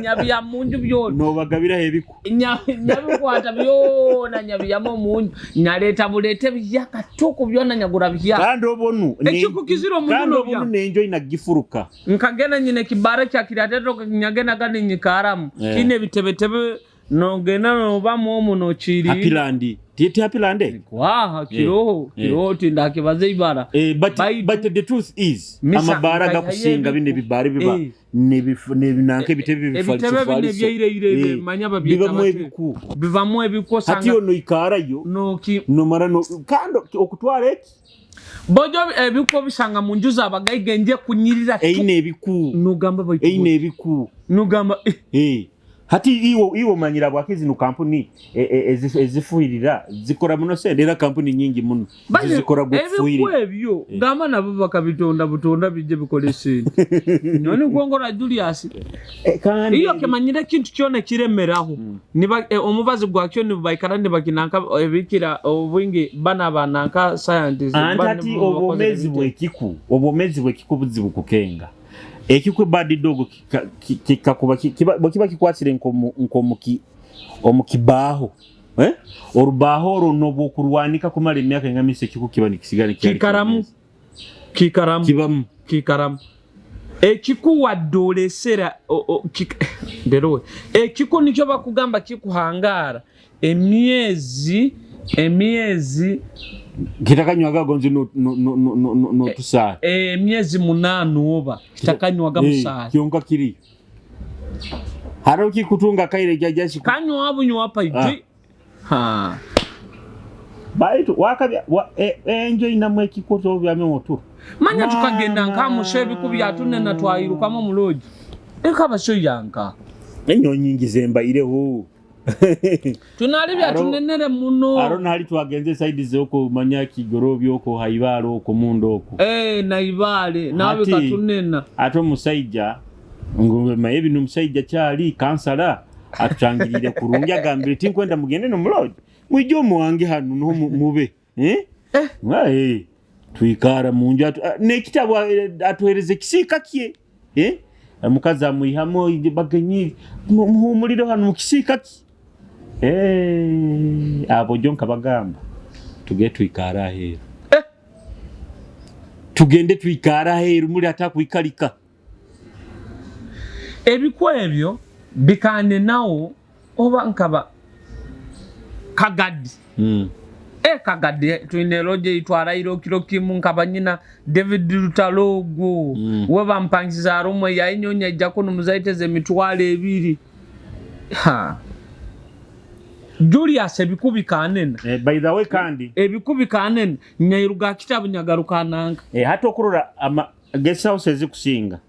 nyabya munju byona. No bagabira ebiku. Nyabikwata byona nyabyamo munju. Nyaleta bulete byaka tuku byona nyagura bya. Kandi obonu. Ekiku kiziro munju. Kandi obonu nenjo inagifuruka. Nkagenda nyine kibara kya kirateto nyagenda gani nyikaramu. Kine bitebetebe nogenda nobamu omu nokiri. Happy Tieti Happy Land. Waha kiroho kiroho tindakibaze ibara. But the truth is amabara gakusinga bine bibari biba nebinanka ebitebe bifalisi. Ebitebe bine byeire manya babyeta. Bibamu ebiku. Bibamu ebiku sanga. Hati ono ikarayo. Noki nomara no kando okutwara eki. Bojo ebiku bisanga mu nju z'abagaiga nje kunyirira. Eine ebiku. Nugamba baitu. Eine ebiku. Nugamba Hati iwo manyira bwakizi no kampuni ezifuhirira zikora muno sente era kampuni nyingi muno zikora gufuhirira. Ebyo ebyo gamba nabo bakabitonda butonda bijje bikole sente. None gwongora Julius. Iyo kemanyira kintu kyona kiremeraho. Niba omubazi gwakyo nibaikara nibakinanka ebikira obwingi bana bananka scientists. Ati obomezi bwekiku obomezi bwekiku buzibu kukenga. Ekikwe badi dogo kikakuba kiba kikwasire nko omukibaho orubaho runo kurwanika kumara emyaka engamise ekiku kiba nikisigana kikaramu kikaramu kibamu kikaramu ekiku wadolesera ndero ekiku nikyo bakugamba kikuhangara emyezi kitakanywaga gonzi no no no no no tusa emyezi 8 oba kitakanywaga musayi kyonka kiri haroki kutunga kaire jajashi kanywa abunywa pa ijwi ha baitu wakabya enjo inamwe ekikoto byame motu manya tukagenda nkamushe ebikubya tunena twayirukamo muloji ekabasho yanka enyo nyingi zembaireho tunalibya tunenere muno arona hali twagenze side zoko manya kigorobyo oko haibalo oko mundo oko naibale nawe katunena ato musaija ngombe mayebi no musaija kyali kansala atutangirire kurungi agambire tinkwenda mugende no muloji mwijo muwange hano no mube twikara munju nekitabo atuhereze kisika kye mukazi amwihamo bagenyi muhumulire hano mukisika ki abo jonka bagamba tugende twikara aheru tugende twikara aheru muri atakwikalika ebikwa ebyo bikane nawo oba nkaba kagadi kagadi twine loje itwara iro kiro kimu nkaba nyina David Lutalogo we bampangiza arumwe yayinyonya ijako numuzaiteze emitwalo 2 ha Julius ebikubi kanene by the way kandi ebikubi kanene nyairuga kitabu nyagaruka nanga hata okurora ama guest house ezikusinga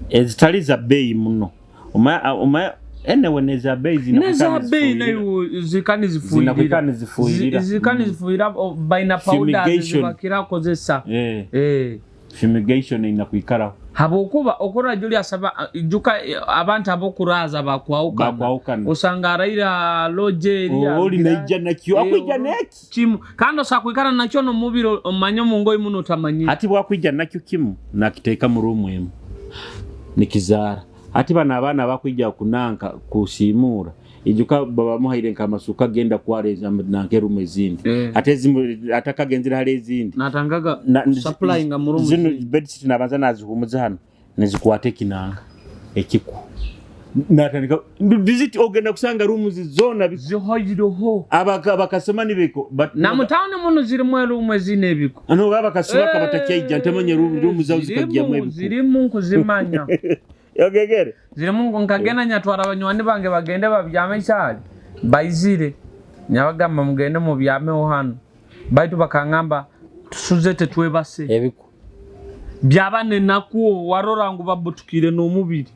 ezitali za bei muno uma enewe neza bei neza bei nayo zikani zifuhirira zikani zifuhirira baina powder zibakira kozesa Fumigation ina kwikaraho. Habwokuba okurora Julius ijuka abantu ab'okuraaza bakwahukana. Bakwahukana. Osanga araire ha lodge eri. Oli arugire naija nakyo, akwija neki. Kimu kandi osobola kwikara nakyo n'omubiri omanye omu ngoye muno otamanyire. Hati bwakwija nakyo kimu nakiteeka mu ruumu emu nikizaara. Hati bano abaana abakwija kunanka kusiimuura, ijuka babamuhaire nk'amasuka genda kwara nanka eruumu ezindi. Ate ezimu atakagenzere hali ezindi. Natangaga supplyinga mu ruumu zino zindi. Bedsheet nabanza nazihumuza hano nizikwata ekinanga ekiku. Natandika visit ogenda kusanga rooms zona zihoireho. Abakasoma nibeko na mu tawuni muno zirimu eruumu ezine ebiku. Ano baba bakasoma kabatakyaija ntamanya room zao zikagyamu ebiku. Zirimu nkuzimanya. Yogegere. Zirimu nkagenda nyatwara abanywani bange bagende babyame ekyali baizire nyabagamba mugende mubyameho hano baitu bakangamba tusuze tetwebase. Ebiku. Byaba nenaku warora ngu babutukire n'omubiri.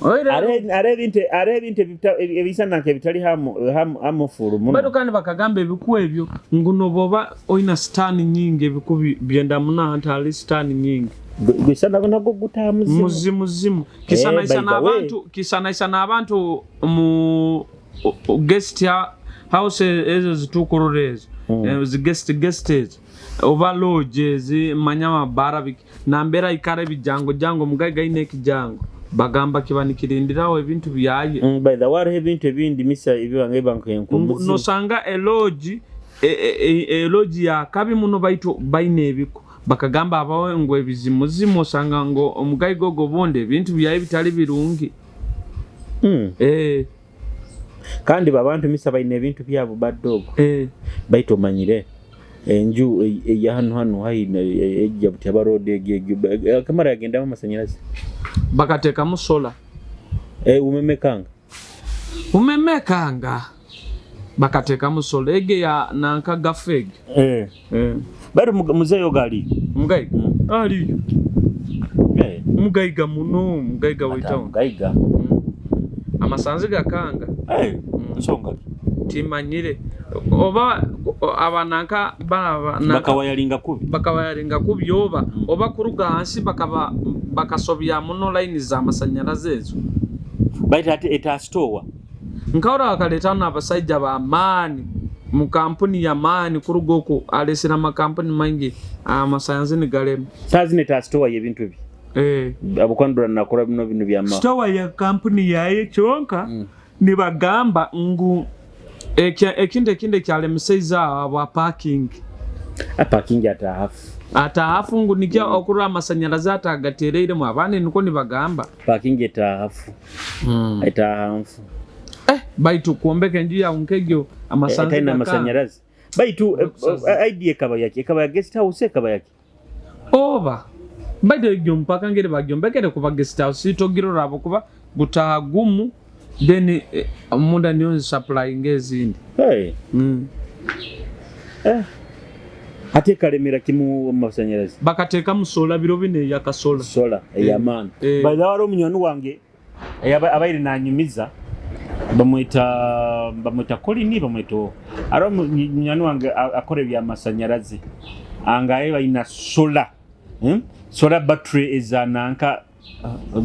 Are ebintu ebisana nk'ebitali hamu furu muno. Bado kandi bakagamba ebiku ebyo ngu noboba oina sitani nyingi ebiku byenda muna nti ali sitani nyingi. Gwisana nago gutaha muzimu. Muzimu zimu. Kisanaisana abantu, kisanaisana abantu mu guest house ezo zitukurura ezo. Zi guest ezo. Oba lodge ezi manyama bara nambera ikara ebijango jango mugaiga ine ekijango. Bagamba kiba nikirindiraho ebintu byaye. By the way, ebintu ebindi misa ebibange bankenko. Nosanga eloji eloji ya kabi muno baitu baine ebiko. Bakagamba abawe ngo ebizimuzimu osanga ngo omugaiga ogo bonde ebintu byaye bitali birungi. Kandi babantu misa baine ebintu byabo badogo. Baitu omanyire enju eya hano hano hayi ejja butaba road egi kamera yagendamu amasanyalazi. Bakateekamu sola. Umemekanga. Umemekanga. Bakateekamu sola ege ya nanka gafeg. Bado muzeeyo gali. Mugaiga. Ali. Mugaiga muno, mugaiga witawo. Mugaiga. Amasanzi gakanga. Nsonga. Timanyire. Oba abananka bakawayalinga kubi. Bakawayalinga kubi oba oba kuruga hansi bakaba bakasobya muno line za masanyalazi ezo. Baita ati etastowa. Nkaura bakaleta n'abasajja ba maani mu kampuni ya maani kuruga oko alesera amakampuni maingi amasanzi ni galemu. Sazi ne tastowa y'ebintu ebi. Abukwandura nakora bino bino bya ma. Stowa ya kampuni yaye kyonka nibagamba ngu ekindi ekindi kyalemeseiza aba parking. A parking ata hafu. Ata hafu ngu nikyo okurura amasanyalazi atagatereiremu abandi niko nibagamba. Parking ata hafu. Ata hafu. Baitu kuombeka enju yawe nk'egyo amasanzi etaina amasanyalazi. Baitu idea ekaba yaki, ekaba ya guest house ekaba yaki. Oba baitu egyo mpaka ngeri bagyombekere kuba guest house togirora abo kuba gutaha gumu then munda niyo supply ngezindi. Hey. Ate kalemera kimu amasanyalazi. Bakateekamu sola biro bine yakasola. Sola ey'amaani. By the way, omunywani wange abaire nanyumiza bamwita Colin bamwita aro munywani wange akora ebyamasanyalazi angaye balina sola. Sola battery ezananka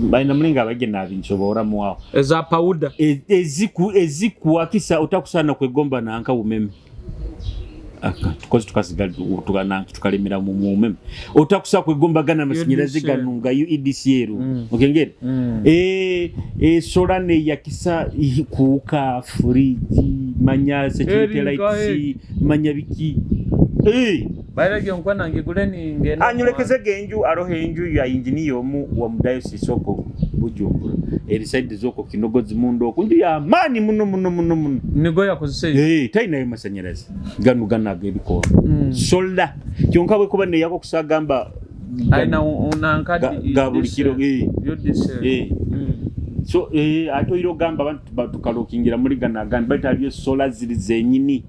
balina mulinga abajje nabinsobora muwawo eza powder ezikuwakisa otakusana kwegomba nanka umeme. Tukoze tukasiga tukananka tukalemera mu umeme otakusa kwegomba gana amasanyalazi ganunga UEDCL. Okengere sola ne yakisa kuuka friji manya security lights manya biki Bairage nkwana ngigule ngenda anyulekeze genju arohe enju ya engineer omu wa diocese oko Bujumbura eri side zoko Kinogozi mundo okunju ya mani muno muno muno muno nigo yakozese taina yo masanyalazi ganu ganaga ebikoro sola kyonka bwe kuba ne yako kusagamba aina unanka ga buli kiro so ato iro gamba abantu tukalokingira muri gana baitu aliyo sola ziri zenyini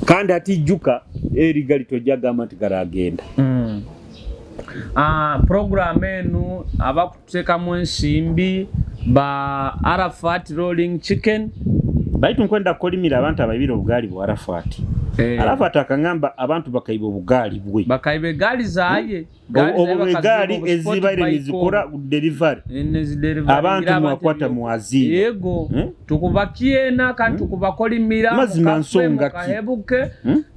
kandi ati juka eri gali tojagamba nti garagenda. Program enu abakuteekamu ensimbi ba Arafat Rolling Chicken baitu nkwenda kukolimira abantu ababiri obugali bwa Arafat. Alafu ate akangamba abantu bakaiba obugaali bwe. Bakaiba egaali zaye. Obu egaali ezibaire nizikora delivery, abantu mwakwata mwaziiba. Yego. Tukubakyena kandi tukubakolimira. Mazima nsonga ki? Mukahebuke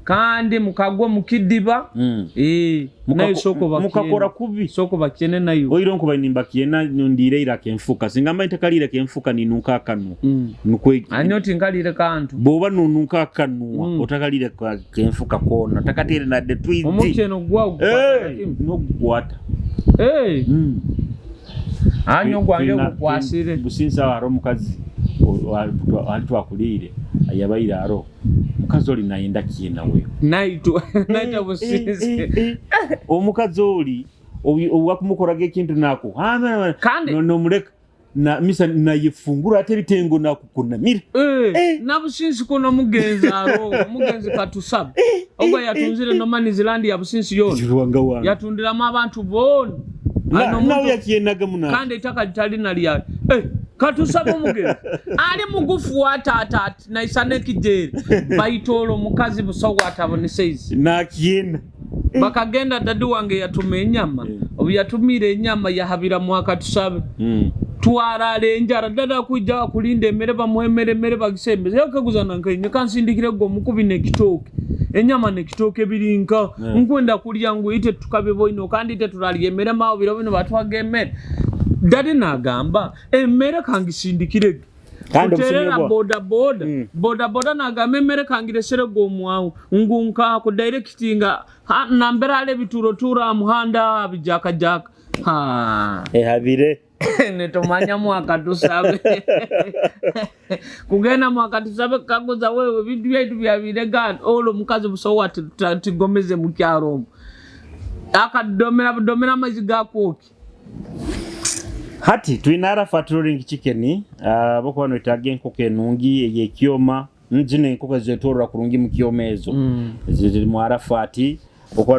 kandi mukagwe mukidiba. Mukakora kubi. Soko bakyene nayo. Oiro nkuba nimbakyena nondiire ira kenfuka. Singamba ntakalire kenfuka ninunka akanwa. Nukwe. Anyo tinkalire kantu. Bwoba nununka akanwa otakalire kenfuka kona. Takatere na de twizi. Omukyeno gwa nogwata. Anyo gwange gukwasire. Businsa haro omukazi ali twakulire ayabaire aro. Mukazi oli nayenda kiena wewe. Naitwa naita businsi. Omukazi oli owakumukoraga ekintu nako. Kandi nomuleka na misa nayifungura ate bitengo nakukunamira. Na businsi kuno mugenzi aro mugenzi katusaba. Ogwa yatunzire no mani zilandi ya businsi yona. Yatundiramu abantu bona. Nawe yakienaga muna. Kandi itaka litalina lya. Katusaba omugenzi ali mugufu watata naisane kijeri baitolo mukazi busogo atabonese nakiena bakagenda dadi wange yatuma enyama obu yatumire enyama yahabira mwaka tusabe twarale enjara dada kuja kulinda emere bamuhemere emere bagisembeze yakaguzana nkainye kansindikire go mukubi nekitoke enyama nekitoke birinka nkwenda kulya ngu ite tukabiboino kandi ite turalye emere mawo biro bino batwaga emere dadi nagamba emere kangisindikire kuterera boda boda boda boda nagamba emere kangiresere gomwawo ngunka ku directinga nambera ale bituro tura muhanda bijaka jaka ha ehabire netomanya mwaka tusabe kugenda mwaka tusabe kaguza wewe bintu byaitu byabirega olo mukazi busowa tigomeze mu kyaro akadomera budomera amaizi gakwoki. Hati twina Arafat Rolling Chicken abokuba noetaaga enkoko enungi ey'ekyoma zino enkoko zetorora kurungi mu kyoma ezo ziri mu Arafat. Okuba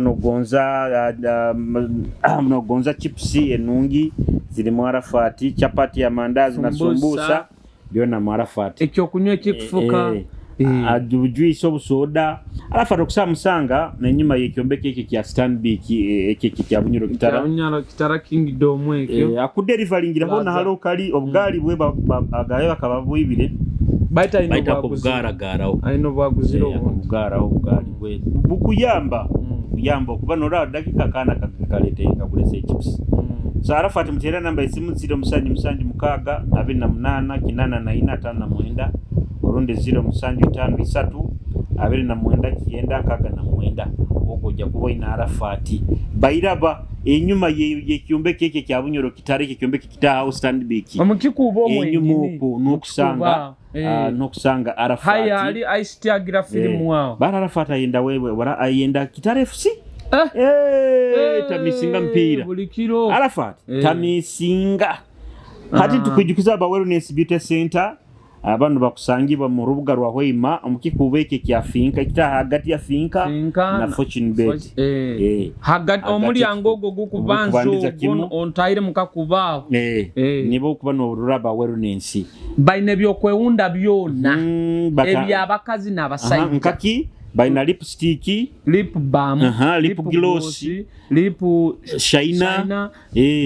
nogonza chips enungi ziri mu Arafat, chapati ya mandazi na sumbusa byona mu Arafat. Ekyokunywa ekikufuka juice obusoda Arafat okusamusanga nenyuma y'ekyombeko ekyo kya Stanbic ekyo kya Bunyoro Kitara. Bunyoro Kitara Kingdom ekyo. Akudeliveringiraho hona halo kali obugali bwe agaye bakaba bwibire baita ino bugara-garaho aino bwaguziro bugaraho obugali bwe bukuyamba kuyamba okuba nora dakika kana kakalete kagulese chips. So Arafat mutera namba isimu 0776 28 84 59 orundi 0753 29 99 okujja kuboina Arafat bairaba enyuma y'ekyombeko ekyo kya Bunyoro Kitara ekyombeko kitaawo Stanbic omukikubo enyuma okwo n'okusanga n'okusanga Arafat haya ali ICT agira filimu wao bara Arafat ayenda wewe bara ayenda Kitara FC tamisinga mpira buli kiro Arafat tamisinga. Hati tukwijukiza aba Wellness Beauty Center abantu bakusangibwa mu rubuga rwa Hoima omukikubo ekyo kya Finka kita hagati ya Finka na Fortune Bet hagati omulyango ogwo gukubanza ontaire mukakubaawo nibo okuba n'oruraba Wellness baine byokwewunda byona ebyabakazi n'abasajja nkaki baina lipstick, lip balm, lip gloss, lip shiner,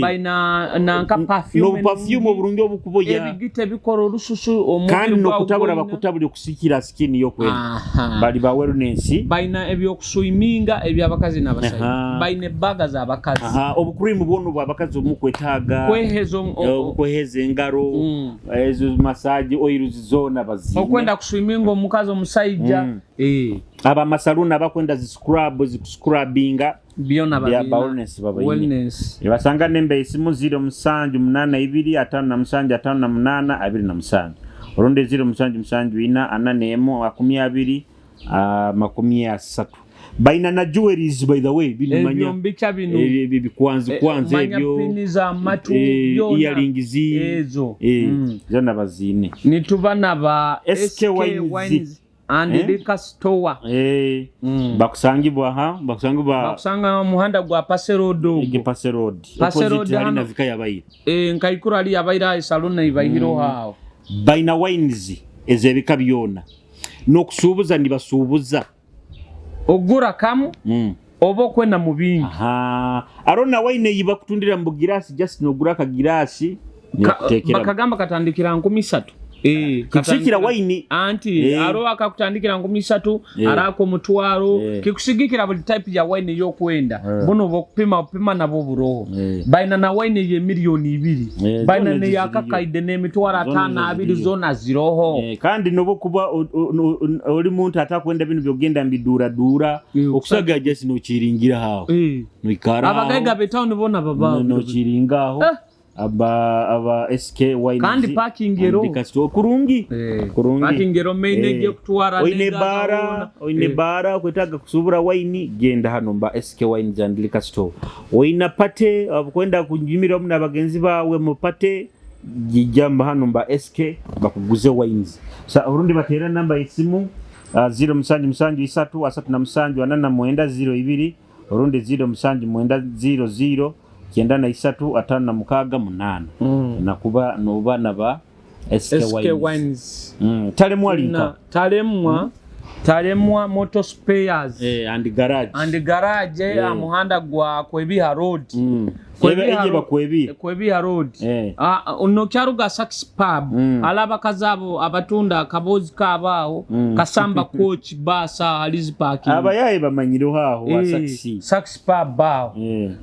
baina nanka perfume no perfume obulungi obukuboya ebigite bikora olususu omubiri kandi nokutabula bakutabula okusikira skin yokwenda bali ba Wellness baina ebyokuswiminga ebyabakazi n'abasajja baina baga z'abakazi obukrimu bwono bw'abakazi omukwetaaga kweheza okweheza engaro ezo massage oils zona bazine okwenda kuswiminga omukazi omusajja aba masaluna abakwenda zi scrub zikuscrubbinga byona babina Wellness babayine basanga nembe isimu 0782 57 58 27 orundi 0774 41 20 30 baina na jewelries by the way binumanya ebyo mbicha bino bikwanzi kwanza ebyo pini za matu byona earrings ezo zona bazine nituba naba SK Wines and liquor store bakusangibwa bakusangibwa bakusanga muhanda gwa Passe Road ogwo Passe Road opposite hari na vika yabaire nkaikuru ali yabaire salon ibaihiro hawo baina wines ezebika byona nokusubuza nibasubuza. Ogura kamu oba okwenda mu bingi. Aha, aro na wine eyi bakutundira mu bugirasi, just nogura akagirasi nibakuteekeramu. Bakagamba katandikira 3000. Kikusigikira wine. Anti aro akakutandikira 3000, arako 500, kikusigikira buli type ya wine yokwenda. Buno bokupima upima nabo buroho. Baina na wine ye 2,000,000. Baina Zona ne ziriyo. yakakaide n'emitwaro Zona 5 2 ziriyo. zona ziroho. Kandi nobo kuba oli muntu atakwenda bino byogenda mbidura dura, okusaga just nokiringira hawo. Noikara aho. Abagaiga betawuni bona baba Nokiringa aho. Aba SK Wines. Kandi parking ero. Andika store kurungi. Kurungi. Parking ero main ejje kutwara Oine nega bara, gawona. Oine bara kwetaga kusubura wine, genda hano mba SK Wines and Liquor Store. Oina pate okwenda kunyumira omu n'abagenzi bawe mu pate, jamba hano mba SK bakuguze wines. Sa urundi batera namba isimu 0 musanju musanju isatu asatu na musanju anana mwenda 0 ibiri, urundi 0 musanju mwenda 0 0 kyenda na isatu atano na mukaga munana. Nakuba noba naba SK SK Wines. Wines. Talemwa linka. Na, Talemwa, Talemwa Motor Spares. And garage. And garage ya muhanda gwa Kwebiha Road. Kwebiha Ebe Road. bakwebi. Kwebiha Road. Ono kyaruga Sax Pub. Alaba kazabo abatunda akabozi kabaawo, kasamba coach basa alizi parking. Abayaye bamanyiro haho wa Sax. Sax Pub bawo.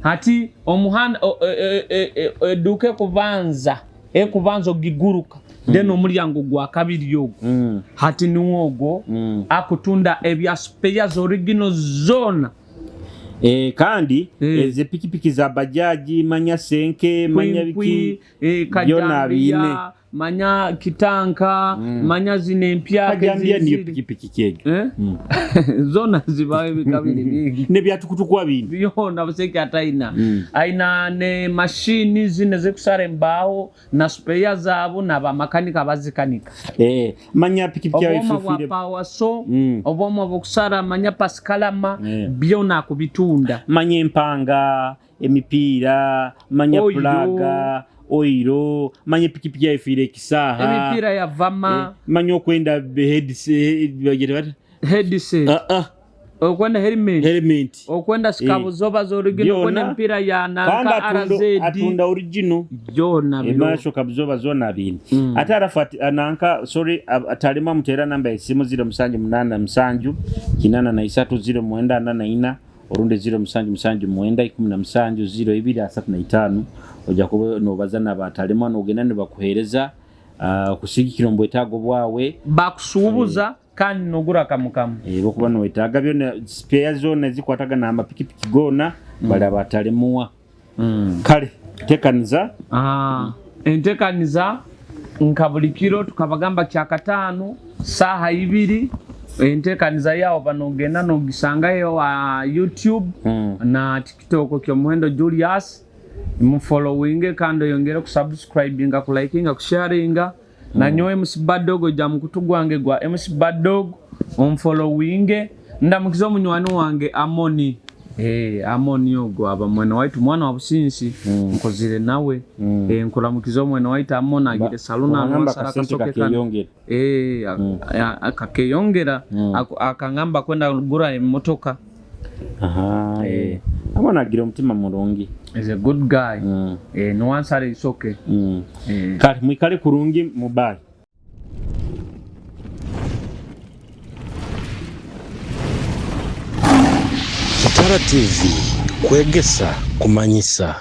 Hati omuhanda eduke kubanza, kubanza ogiguruka. Then omulyango gwa kabiri ogwo. Hati niwo ogwo akutunda ebya spares original zona. Kandi eze pikipiki za bajaji manya senke manya Kwikwi, biki kajambiya, byona bine. manya kitanka, manya zine empya Kajambiya niyo keziziri. pikipiki kege. Zona zibawe ebika biri bingi. Ne byatukutukwa bindi. Byona buseke ataina. Aina ne mashini zine zekusara embaho na spare zabo na bamakanika bazikanika. Manya pikipiki yawe Obwoma bwa ifufire. power saw, obwoma bwokusara manya pasikalama, byona kubitunda. Manya empanga, emipiira, manya Oiro. plaga, oiro, manya pikipiki yawe ifire ekisaha. Emipiira ya vama. Manya okwenda headset, bagira bati? Headset. Okwenda helmet. Helmet. Okwenda sikabu zoba za original, Byona. okwenda emipiira ya Kandi nanka RZ. atunda original. Byona byo. Emasho kabuzoba zona bini. Ate arafu ati, ananka, sorry, atalima mutera namba esimu ziro musanju munana musanju, kinana na isatu ziro mwenda ana na ina, orunde ziro musanju musanju mwenda, ikumi na musanju, ziro ibiri, asatu na itanu. Oja kuba nobaza na batalima, nogenda ne bakuhereza, kusigikira mu bwetaago bwawe. Bakusuubuza kandi nogura kamukamu. Bokuba nowetaaga byona, spare zona zikwatagana amapikipiki gona, bali abatalimuwa. Kale, tekaniza. Entekaniza nka buli kiro tukabagamba kyakataano saaha ibiri, entekaniza yawo banogenda nogisangayo wa YouTube na TikTok Kyomuhendo Julius, mufollowinge kandi oyongere kusubscribinga, kulikinga, kusharinga. Na nyowe MC Bad Dog ja mukutu gwange gwa MC Bad Dog omfollowinge, ndamukiza omunywani wange Amoni. Amoni ogwo aba mwene waitu mwana wa Businsi, nkozire nawe. Nkuramukiza omwene waitu Amoni agire saluna Wangamba anwasara kasente kasoke kano. kakeyongera. Kakeyongera. Akangamba kwenda kugura emotoka. Amoni agira omutima mulungi. Is a good guy. Niwansara isoke. Kale mwikale kurungi mubayi. Kitara TV kwegesa kumanyisa.